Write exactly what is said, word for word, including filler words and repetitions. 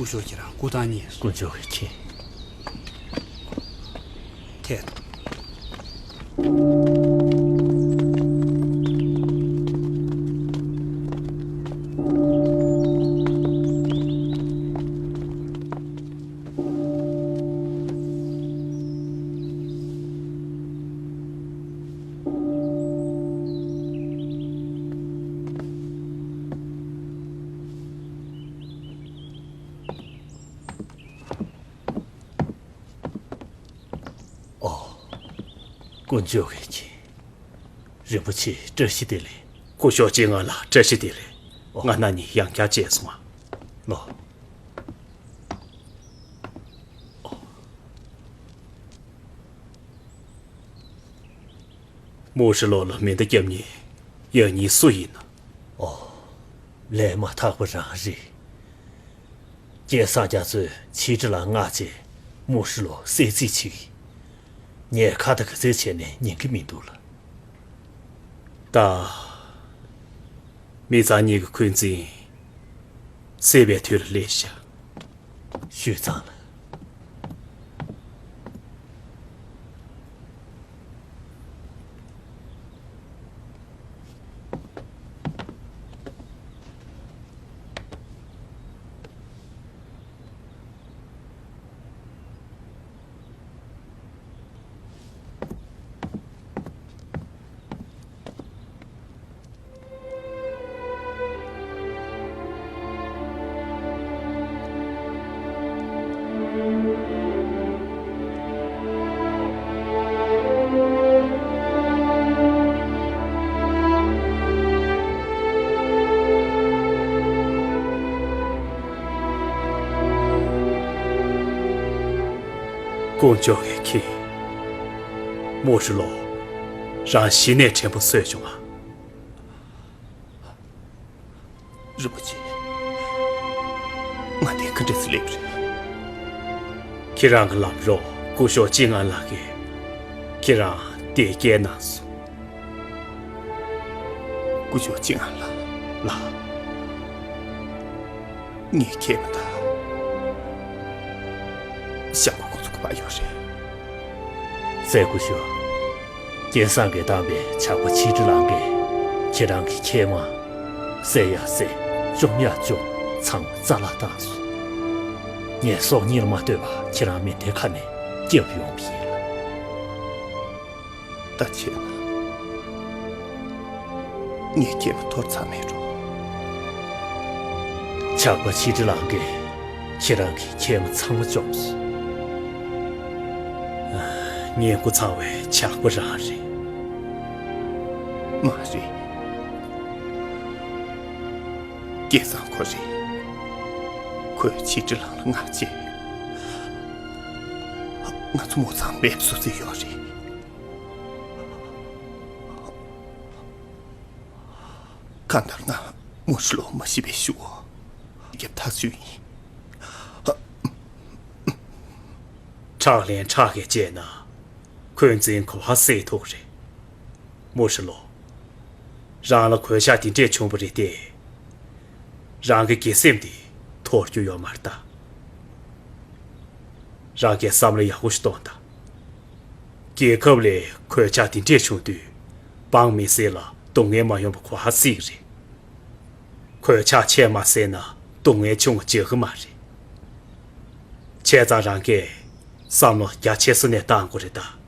སྐུ་ཞབས་ཁྱེད་རང་སྐུ་ཐང་རྙེད་སོང་། དཀོན་མཆོག་གིས་མཁྱེན། ཐད། ཨོ། དཀོན་མཆོག་གིས་མཁྱེན། རིན་པོ་ཆེ་བཀྲ་ཤིས་བདེ་ལེགས། སྐུ་ཞབས་ཅིན་ཨན་ལགས་བཀྲ་ཤིས་བདེ་ལེགས། ང་རྣམ་གཉིས་ཡང་བསྐྱར་མཇལ་སོང་ང་། ལོ། མུའུ་ཧྲི་ལོ་ལ་མེ་མདའ་བརྒྱབ་མཁན་ཡང་སྙིང་སུ་ཡིན་ན། ཨོ། ལས་མ་ཐག་པ་རང་རེད། སྐལ་བཟང་རྒྱ་མཚོས་ཆི་ཀྲི་ལ་མངགས་བྱས་མུའུ་ཧྲི་ལོ་བསད་རྩིས་བྱེད་ཀྱི། ངས་ཁ་ཏ་ག་ཚད་བྱས་ནས་ཉན་གི་མི་འདུག་ལ། ད། མི་ཚང་གཉིས་ཀྱི་འཁོན་འཛིན་སད་པའི་དུས་ལ་སླེབས་ཤག། ཞུས་ཙང་ལ། དཀོན་མཆོག་གིས་མཁྱེན། མུའུ་ཧྲི་ལོ། རང་གཞི་ནས་དྲན་པ་གསོས་བྱུང་ང་། རིན་པོ་ཆེ། ང་དེ་ག་འདྲ་སེ་སླེབས་རེད། ཁྱེད་རང་གི་ལམ་རོགས་སྐུ་ཞབས་ཅིན་ཨན་ལགས་ཀྱིས་ཁྱེད་རང་དེ་སྐྱེལ་གནང་སོང་། སྐུ་ཞབས་ཅིན་ཨན་ལགས། ལགས། ངས་ཁྱེད་མ་ད། ཤག་གུ་ཁོང་ཚོ་ག་པར་ཡོད་རེད། སྲས་སྐུ་ཞབས། སྐལ་བཟང་གིས་བཏང་བའི་ཇག་པ་ཆི་ཀྲི་ལང་གིས་ཁྱེད་རང་གི་ཁྱེད་མ། བསད་ཡ་བསད། བཅོམ་ཡ་བཅོམ། ཚང་མ་རྩ་བརླག་བཏང་སོང་། ངས་སྲོག་ཉིད་ལ་མ་ལྟོས་པར་ཁྱེད་རང་མེ་མདའི་ཁ་ནས་སྐྱོབ་ཡོང་བ་ཡིན་ལ། ད་བྱས་ན། ངས་ཁྱེད་མ་འཐོར་ཚར་མེད་འགྲོ། ཇག་པ་ཆི་ཀྲི་ལང་གིས་ཁྱེད་རང་གི་ཁྱེད་མ་ཚང་མ་བཅོམ་སོང་། ངའི་མགོ་ཚང་བའི་ཇག་པ་རང་རེད། མ་རེད། སྐལ་བཟང་ཁོ་རེད། ཁོས་ཆི་ཀྲི་ལང་ལ་མངགས་བྱས། ང་ཚོ་མུ་ཚང་མེད་བཟོ་རྩིས་ཡོད་རེད། གང་ལྟར་ང་མུའུ་ཧྲི་ལོ་མ་ཤི་བའི་ཤུགས་རྒྱབ་ཐག་ཆོད་ཡིན། ཁྲག་ལན་ཁྲག་གིས་བཅད་ན་འཁོན་འཛིན་གོ་བ་སད་ཐུབ་རེད། མུའུ་ཧྲི་ལོ། རང་ལ་གོད་ཆག་འདི་འདྲས་བྱུང་བ་རེད་དེ། རང་གི་དགེ་སེམས་འདི་དོར་རྒྱུ་ཡོད་མ་རེད་ད། རང་གིས་བསམ་བློ་ཡག་པོ་ཞིག་གཏོང་དང་། རྒྱལ་ཁབ་ལ་གོད་ཆག་འདི་འདྲས་བྱུང་དུས། འབངས་མི་སེར་ལ་སྡུག་བསྔལ་མ་ཡོང་བ་གོ་བ་སྲིད་ཀྱི་རེད། གོད་ཆག་ཆེ་མ་སེལ་ན་སྡུག་བསྔལ་ཆུང་བ་འཇགས་ཀྱི་མ་རེད། བྱས་ཙང་རང་གིས་བསམ་བློ་རྒྱ་ཆེ་ས་ནས་བཏང་དགོས་རེད་ད།